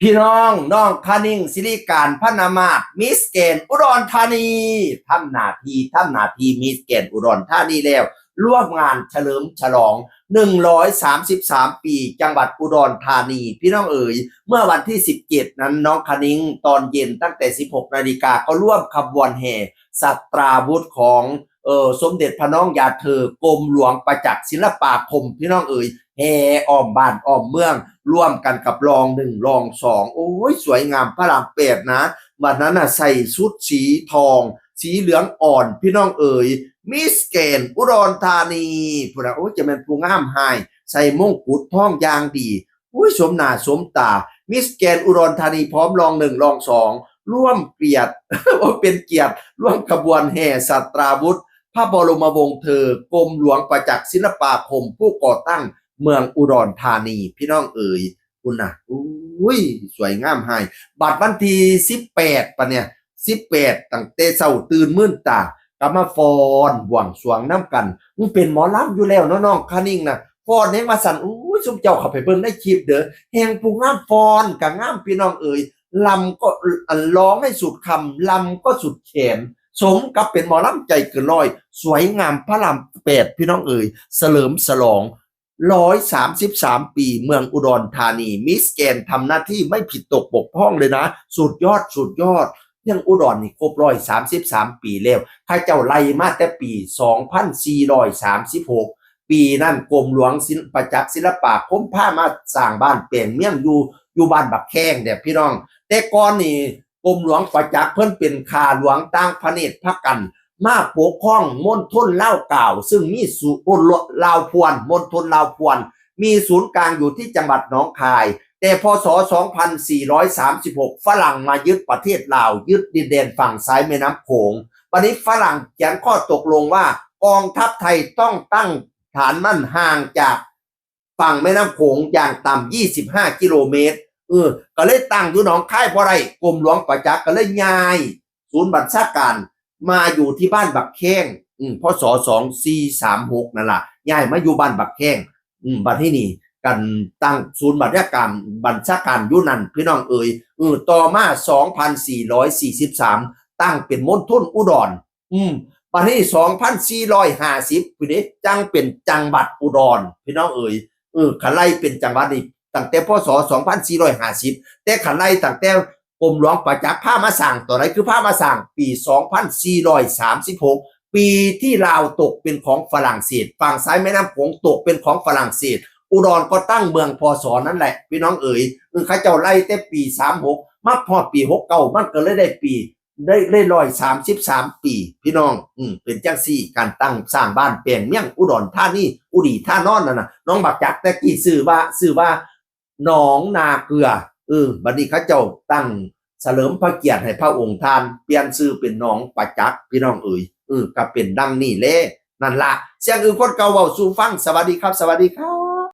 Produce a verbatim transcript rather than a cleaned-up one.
พี่น้อง น้องคณิง ศิริการ พรรณมาศ มิสแกรนด์อุดรธานี ทำหน้าที่ ทำหน้าที่มิสแกรนด์อุดรธานีแล้ว ร่วมงานเฉลิมฉลอง หนึ่งร้อยสามสิบสาม ปี จังหวัดอุดรธานี พี่น้องเอ๋ย เมื่อวันที่ สิบเจ็ด นั้น น้องคณิง ตอนเย็นตั้งแต่ สิบหก นาฬิกา ก็ร่วมขบวนแห่ศาสตราวุธของ เออ สมเด็จพระนางญาเธอกรมหลวงประจักษ์ศิลปาคม พี่น้องเอ๋ย แห่อ้อมบ้านอ้อมเมือง ร่วมกันกับรองหนึ่งรองสอง โอ้ย สวยงามพระรามแปดนะ วันนั้นน่ะใส่ชุดสีทอง สีเหลืองอ่อน พี่น้องเอ๋ย มิสแกรนด์อุดรธานี พุ้นนะ โอ้ย จะแม่นผู้งามหาย ใส่มงกุฎทองอย่างดี อุ้ย สมหน้าสมตา มิสแกรนด์อุดรธานี พร้อมรองหนึ่งรองสอง ร่วมเกียรติ โอ้ย เป็นเกียรติ ร่วมขบวนแห่ศาสตราวุธ พระบรมวงศ์เธอกรมหลวงประจักษ์ศิลปาคม ผู้ก่อตั้งเมืองอุดรธานี พี่น้องเอ๋ย พุ้นนะ อุ้ย สวยงามหาย บัดวันที่ สิบแปด ปะเนี่ย สิบแปด ตั้งแต่เช้าตื่นมื่นตา ก็มาฟ้อนบวงสรวงนำกัน มันเป็นหมอลำอยู่แล้วเนาะ น้องคณิงนะ ฟ้อนแฮงว่าซั่น อุ้ย ซุมเจ้าเข้าไปเบิ่งในคลิปเด้อ แฮงผู้งามฟ้อนก็งาม พี่น้องเอ๋ย ลำก็ อัน ร้องให้สุดคำ ลำก็สุดแขน สมกับเป็นหมอลำใจเกินร้อย สวยงามพระรามแปด พี่น้องเอ๋ย เฉลิมฉลอง ร้อยสามสิบสาม ปี เมืองอุดรธานี มิสแกรนด์ทำหน้าที่ไม่ผิดตกบกพร่องเลยนะ สุดยอด สุดยอด อย่างอุดรนี่ครบ ร้อยสามสิบสาม ปีแล้ว เขาเจ้าไล่มาแต่ปี สองพันสี่ร้อยสามสิบหก ปีนั้นกรมหลวงศิลป ประจักษ์ศิลปาคมพามาสร้างบ้านแปลงเมืองอยู่ อยู่บ้านบักแข้งเนี่ยพี่น้อง แต่ก่อนนี่กรมหลวงประจักษ์เพิ่นเป็นข้าหลวงต่างพระเนตรพระกัน มาปกครองมณฑลลาวกาว ซึ่งมีศูนย์ โอ้ ลาวพวน มณฑลลาวพวน มีศูนย์กลางอยู่ที่จังหวัดหนองคาย แต่ พ.ศ. สองพันสี่ร้อยสามสิบหก ฝรั่งมายึดประเทศลาว ยึดดินแดนฝั่งซ้ายแม่น้ำโขง บัดนี้ฝรั่งเขียนข้อตกลงว่ากองทัพไทยต้องตั้งฐานมั่นห่างจากฝั่งแม่น้ำโขงอย่างต่ำ ยี่สิบห้า กิโลเมตร เออ ก็เลยตั้งอยู่หนองคายบ่ได้ กรมหลวงประจักษ์ก็เลยย้ายศูนย์บัญชาการมาอยู่ที่บ้านบักแข้ง อืม พ.ศ. สองสี่สามหก นั่นล่ะ ย้ายมาอยู่บ้านบักแข้ง อืม บัดที่นี่กันตั้งศูนย์บัญชาการ บัญชาการอยู่นั่น พี่น้องเอ๋ย เออ ต่อมา สองพันสี่ร้อยสี่สิบสาม ตั้งเป็นมณฑลอุดร อืม บัดนี้ สองพันสี่ร้อยห้าสิบ พุ้นเด้ จั่งเป็นจังหวัดอุดร พี่น้องเอ๋ย เออ คันไล่เป็นจังหวัดนี่ ตั้งแต่ พ.ศ. สองพันสี่ร้อยห้าสิบ แต่คันไล่ตั้งแต่กรมหลวงประจักษ์พามาสร้าง ตอนไหนคือพามาสร้าง ปี สองพันสี่ร้อยสามสิบหก ปีที่ลาวตกเป็นของฝรั่งเศส ฝั่งซ้ายแม่น้ำโขงตกเป็นของฝรั่งเศส อุดรก็ตั้งเมือง พ.ศ. นั่นแหละ พี่น้องเอ๋ย เออ เขาเจ้าไล่แต่ปี สามหก มาฮอดปี หกเก้า มันก็เลยได้ปี ได้ ได้ ร้อยสามสิบสาม ปี พี่น้อง อืม เป็นจั่งซี้ การตั้งสร้างบ้านแปลงเมืองอุดรธานี อุดีธานอนนั่นน่ะ หนองบักจัก แต่กี้ชื่อว่า ชื่อว่า หนองนาเกลือ เออ บัดนี้เขาเจ้าตั้งเฉลิมพระเกียรติให้พระองค์ท่าน เปลี่ยนชื่อเป็นหนองประจักษ์ พี่น้องเอ๋ย เออ ก็เป็นดังนี้แหละ นั่นล่ะ เสียงอื่นคนเก่าเว้าสู่ฟัง สวัสดีครับ สวัสดีครับ